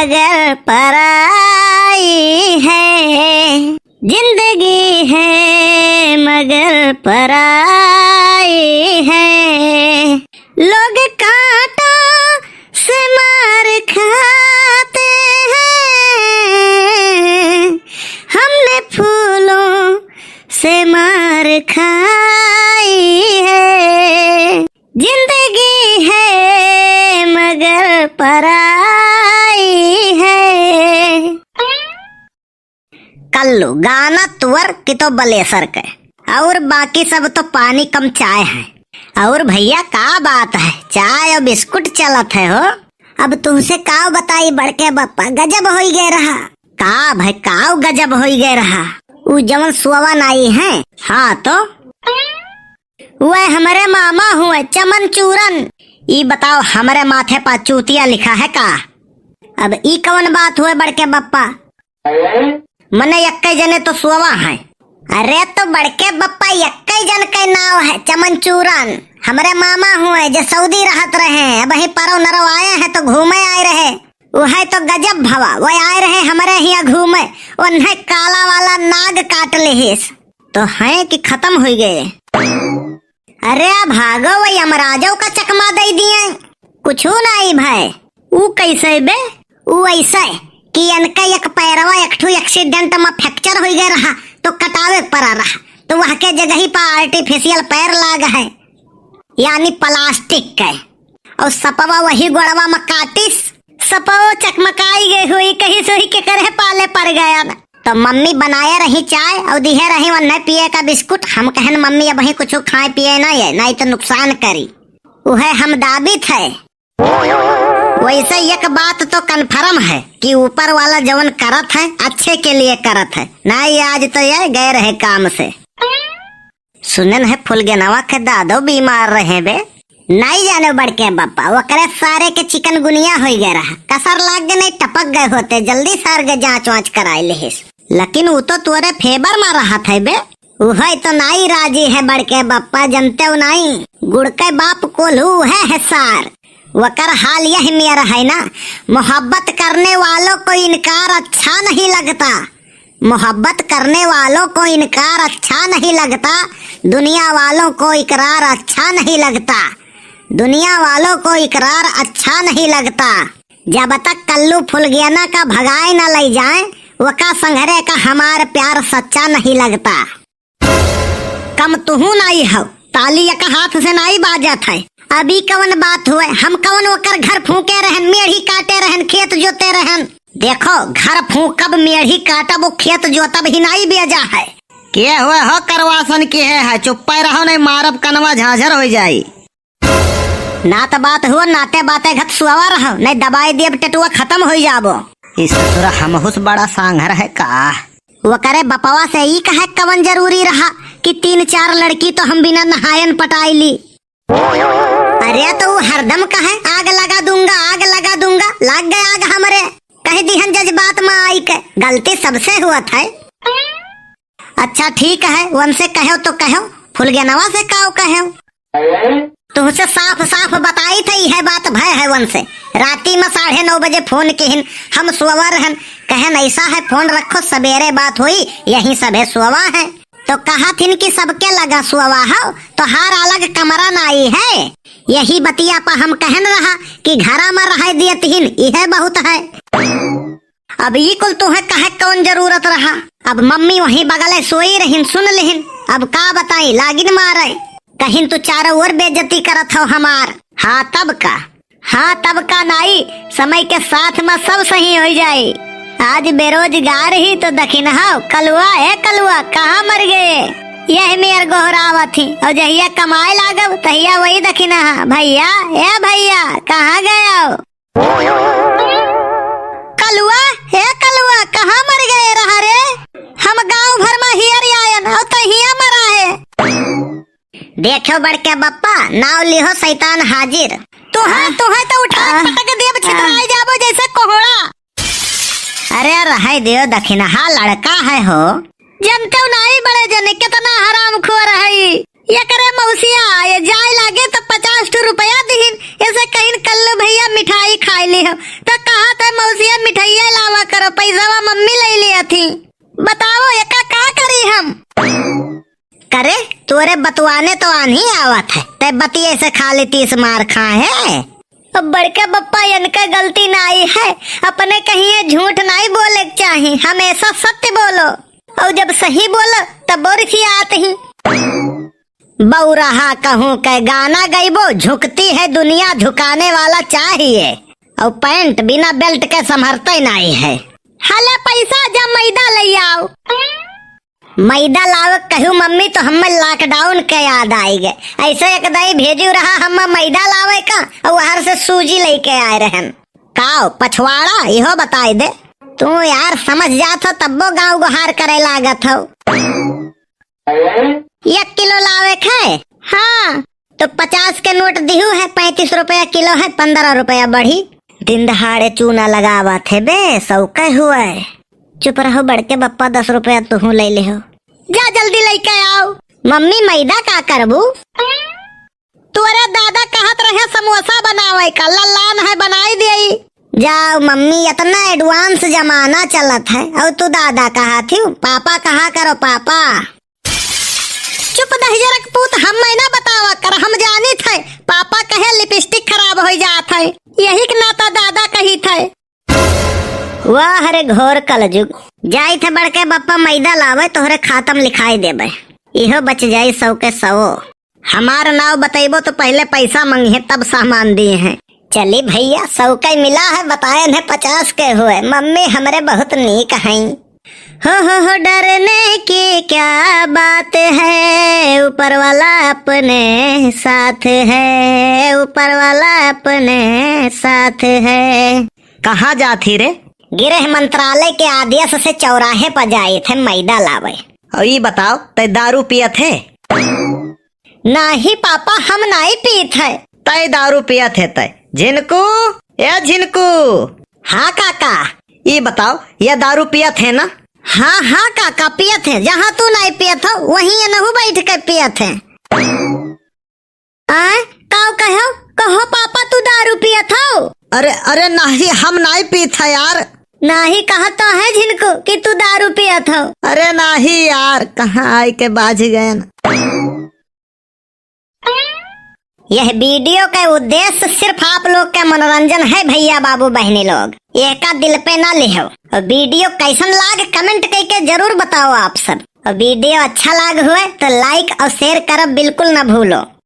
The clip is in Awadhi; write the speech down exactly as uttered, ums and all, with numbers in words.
मगर पराई है, जिंदगी है मगर पराई है। लोग कांटों से मार खाते हैं, हमने फूलों से मार खाई है। जिंदगी है मगर पराई है। कल्लू, गाना तुअर कि तो बलेसर के, और बाकी सब तो पानी कम चाय है। और भइया का बात है, चाय और बिस्कुट चलत है हो। अब तुहसे काव बताई बड़के बप्पा, गजब होई गए रहा। का भाई, काव गजब होई गए रहा? उ जवन सुअवा नाई है, हाँ तो वह हमरे मामा हुए चमन चूरन। ई बताओ, हमरे माथे पा चूतिया लिखा है का? अब ई कवन बात हुए बड़के बप्पा? मने यक्के जने तो सुअवा है। अरे तो बड़के बप्पा, यक्के जन के नाव है चमन चूरन। हमरे मामा हुए जे सऊदी रहत रहे, अबहीं परौ नरौ आए हैं तो घूमे आए रहे। उहै तो गजब भवा, वह आए रहे हमरे हियाँ घूमे, उन्हें काला वाला नाग काट लिहिस। तो हैं कि खतम हुई गए। अरे भागो, वो यमराजो का चकमा दे दिए। कुछू नाई भाई। ऊ कैसे बे? ऊ ऐसे कि इनका एक पैरवा एक ठो accident में fracture हुई गए रहा, तो कटावे के पड़ा रहा, तो वह के जगह पर artificial पैर लाग है, यानी plastic के। और सपवा वही गोड़वा में काटिस, सपवो चकमकाई गए हुई, कहिस हुई के करे पाले पड़ गया। तो मम्मी बनाए रही चाय और दिहे रही वन्ने पिए का बिस्कुट। हम कहन, "मम्मी, अबहीं कुछ खाए पिए ना है, नहीं तो नुकसान करी।" उहे हम दाबित है। वैसे एक बात तो confirm है कि ऊपर वाला जवन करत है, अच्छे के लिए करत है, नहीं आज तो ये गए रहे काम से। सुनन है फुलगेनवा के दादो बीमार रहे बे। नाई जाने बड़के बप्पा, ओकरे सारे के चिकनगुनिया होई गए रहा। कसर लाग गए नहीं, टपक गए होते, जल्दी सार के जांच वांच कराए लेहिस। लेकिन उ तो तोरे favour में रहत है बे। उहै तो नाई राजी है बड़के बप्पा, जनते हो नाई। गुड़ के बाप कोल्हू है, है सार। वकर हाल यह मेर है ना, मोहब्बत करने वालों को इनकार अच्छा नहीं लगता। मोहब्बत करने वालों को इनकार अच्छा नहीं लगता, दुनिया वालों को इकरार अच्छा नहीं लगता, दुनिया वालों को इकरार अच्छा नहीं लगता। जब तक कल्लू फुलगेना का भगाए न लई जाए, वका संघरे का हमार प्यार सच्चा नहीं लगता। कम तुहू नाई हौ, ताली एक हाथ से नाई बाजत है। अभी कवन बात हुए, हम कवन ओकर घर फूके रहन, मेढ़ी काटे रहन, खेत जोते रहन। देखो, घर फूकब, मेढ़ी काटब, वो खेत जोतब ही नाई बेजा है। के हुए हो करवासन के है, है? चुप्पे रहो, नहीं मारब कनवा झांझर हो जाई। नात बात हुआ, नाते बाते घत सुआवा रहो, नहीं दबाई देब टेटुआ खतम हो जाबो। ई ससुरा हमहुस बड़ा सांघर है का? वकरे बपवा से ई कहे कवन जरूरी रहा कि तीन चार लड़की तो हम बिना नहायन पटाई ली। अरे तो उ हरदम कहे, "आग लगा दूंगा, आग लगा दूंगा," लाग गए आग हमरे। कह दिहन जज्बात में आई के, गलती सबसे हुआ था। अच्छा ठीक है, उनसे कहो तो कहो, फुलगेनवा से काव कहो? तुमसे साफ साफ बताई थे, यह बात भय है उनसे। राती में साढ़े नौ बजे फोन किहिन, हम सोवा रहन, कहन ऐसा है फोन रखो, सवेरे बात हुई, यहीं सभे सोवा है। तो कहा थिन कि सबके लगा सोवा हो, तोहार अलग कमरा नाई है। यही बतिया पर हम कहन रहा कि घरा में रह दियत हिन, यह बहुत है। अब ई कुल तुहे कहे कौन जरूरत रहा? अब मम्मी वहीं बगले सोई रहिन, सुन लिहिन। अब का बताई, लागिन मारे। कहिन तू चारों ओर बेइज्जती करत हो हमार। हाँ तब का, हाँ तब का नाई, समय के साथ में सब सही हो जाई। आज बेरोजगार ही तो दखिनहा, कलुआ, ए कलुआ, कहाँ मर गए? यह मेर गोहरावत ही, और जहिया कमाए लागब, तहिया वही दखिनहा, भैया, ए भैया, कहाँ गए हो? कलुआ, हे कलुआ, कहाँ मर गए रहा रे? हम गांव भर में हियर आयन, और तो हिया मरा है। देखो बड़के बप्पा, नाव लिहो शैतान हाजिर। तुहे, हाँ। तुहे तो उठा हाँ। पटक देब, छितराई जाबो जैसे कोहड़ा। अरे रहे दियो दखिनहा लड़का है हो। जनते नाई बड़े जने कितना हरामखोर है। एकरे मौसिया, ये जाए लागे तो पचास ठो रुपया दिहिन, ऐसे कहिन, "कल्लू भैया मिठाई खाए ली हो।" तो कहा थे, उसिया मिठाइया लावा करो, पैसावा मम्मी लइ लिया थी। बताओ, एका का करी हम? करे, तोरे बतुआने तो आन्ही आवत है, ते बतिये से खाली तीस मार खाए है। अब बड़के बप्पा, इनका गलती नाई है, अपने कहिए झूठ नाई बोले के चाही, हमेशा सत्य बोलो, और जब सही बोलो तब और खियात ही। बौरहा कहूँ के गाना गइबो, झुकती है दुनिया, झुकाने वाला चाहिए, और पैंट बिना बेल्ट के संभरते नाई है। हले पैसा, जा मैदा लइ आओ। मैदा लावे कहू मम्मी तो हमें लॉकडाउन के याद आई गए। ऐसे एक दाई भेजू रहा हम मैदा लावे का, और वहर से सूजी लेके आए रहन। काओ पछवाड़ा, इहो बताई दे। तू यार समझ जात हो तब्बो गाँव गुहार करे लागत हो। एक किलो लावे के है? हाँ, तो पचास के नोट दिहू है, पैंतीस रुपया किलो है, पन्द्रह रुपया बढ़ी। दिन दहाड़े चूना लगावत है बे, सौके हुए। चुप रहो बड़के बप्पा, दस रुपया तुहू ले ले हो। जा जल्दी लेके आओ। मम्मी, मैदा का करबू? तोरे दादा कहत रहे समोसा बनावे का, लल्लान है बनाई देई। जाओ मम्मी, इतना एडवांस जमाना चलत है, और तू दादा कहा थी, पापा कहा करो पापा। चुप दहिजरक पूत, हम मैं ना बतावा कर, हम जानी थे पापा कहे लिपस्टिक खराब हो जात है, यही के नाता दादा कही थे। वाह रे घोर कलजुग। जाई थे बड़के बप्पा मैदा लावे, तोहरे खातम लिखाई देबे, इहो बच जाई सौ के सौ। हमार नाव बतैबो तो पहले पैसा मंगिहे तब सामान दिहे। चली भैया, सौ के मिला है, बताए ने पचास के हुए, मम्मी हमरे बहुत नीक हैं। हो हो हो, डरने की क्या बात है, ऊपर वाला अपने साथ है, ऊपर वाला अपने साथ है। कहाँ जात ही रे? गृह मंत्रालय के आदेश से चौराहे पर जाए थे मैदा लावे। और ई बताओ, तै दारू पियत है? नाही पापा, हम नाही पीत है। तै दारू पियत है तै? झिनकू, ए झिनकू। हाँ काका। ई बताओ, यह दारू पियत है ना? हाँ हाँ काका, पियत है। जहाँ तू नाही पियत हो, वहीं ये नहू बैठ के पियत है। आय, काव कहो? कहो पापा, तू दारू पियत हो? अरे, अरे नाही, हम नाही पीत है यार। नाही कहत तो है झिनकू कि तू दारू पियत हो। अरे नाही यार, कहाँ आए के बाझ गए ना। यह वीडियो का उद्देश्य सिर्फ आप लोग का मनोरंजन है भैया बाबू बहनी लोग, यह का दिल पे ना लिहो। और वीडियो कैसन लाग कमेंट करके जरूर बताओ आप सब। और वीडियो अच्छा लाग हुए तो लाइक और शेयर करब बिल्कुल ना भूलो।